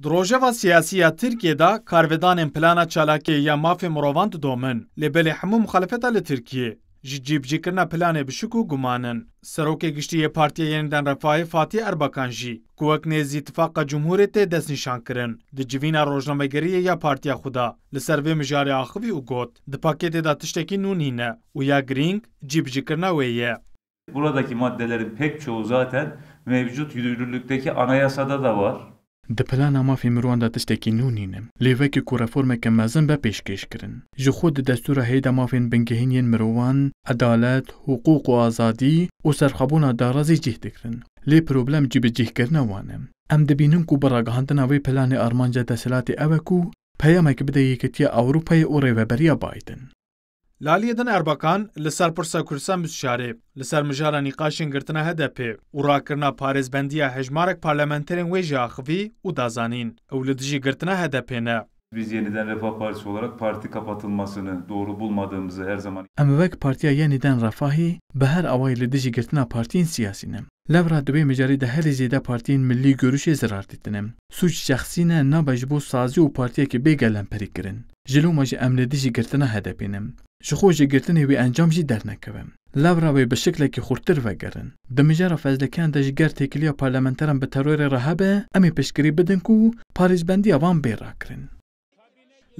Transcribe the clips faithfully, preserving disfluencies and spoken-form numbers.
Di rojeva siyasî ya Tirkiyê de karvedanên plana çalakiyê ya mafê mirovan didomin, lê belê hemû muxalefeta li Tirkiyê ji cîbicîkirina planê bi şik û guman in. Serokê Giştî yê Partiya Yenîden Refahê Fatih Erbakan jî, ku wek nêzî Tifaqa Cumhurê tê destnîşankirin, di civîna rojnamegeriyê ya partiya xwe de li ser vê mijarê axivî û got, di pakêtê de tiştekî nû nîne û ya girîng cîbicîkirina wê ye. Buradaki maddelerin pek çoğu zaten mevcut yürürlükteki anayasada da var. Di plana mafê mirovan de tiştekî nû nîne. Lê wekî ku reformeke mezin be pêşkêş kirin. Ji xwe di destûra heyda mafên bingehîn yên mirovan, edalet, hiqûq û azadî û serxwebûna darazî cih digirin. Lê problem cîbicîhkirina wan e. Em dibînin ku bi ragihandina vê planê armanca desthilatê ew e ku peyamek bide Yekîtiya Ewropayê û Rêveberiya Biden. Li aliyê din Erbakan li ser pirsa Kurdistan Mistişarê, li ser mijara nîqaşên girtina H D P û rakirina parêzbendiya hejmarek parlamenterên wê jî axivî û da zanîn, ew li dijî girtina H D P ne. Biz Yeniden Refah Partisi olarak parti kapatılmasını doğru bulmadığımızı her zaman Em wek Partiya Yenîden Refahê bi her awayî li dijî girtina partiyên siyasî ne. Lewra di vê mijarê de herî zêde partiyên Millî Görüşê zirar dîtine. Sûc şexsî ne, nabe ji bo sazî û partiyekê bê gelemperî kirin. Ji loma jî em li dijî girtina H D P ne. Ji xwe ji girtinê wê encam jî dernekeve. Lewra wê bi şiklekî xurttir vegerin. Di mijara fezlekiyan de jî ger têkiliya parlamenteran bi terorê re hebe, em ê piştgirî bidin ku parêzbendiya wan bê rakirin.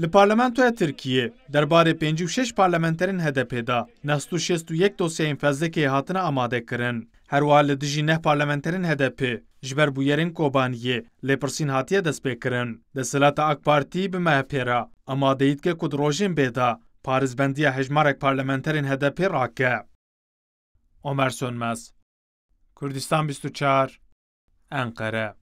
Li Parlamentoya Tirkiyê derbarê pêncî û şeş parlamenterên H D P de neh sed û şêst û yek dosyayên fezlekê hatine amadekirin. Her wiha li dijî neh parlamenterên H D P ji ber bûyerên Kobaniyê lêpirsîn hatiye destpêkirin. Desthilata AK Partî bi M H P re amadeyî dike ku di rojên bê de parêzbendiya hejmarek parlamenterên H D P rake. Omer Sönmez, Kurdistan bîst û çar, Enqere.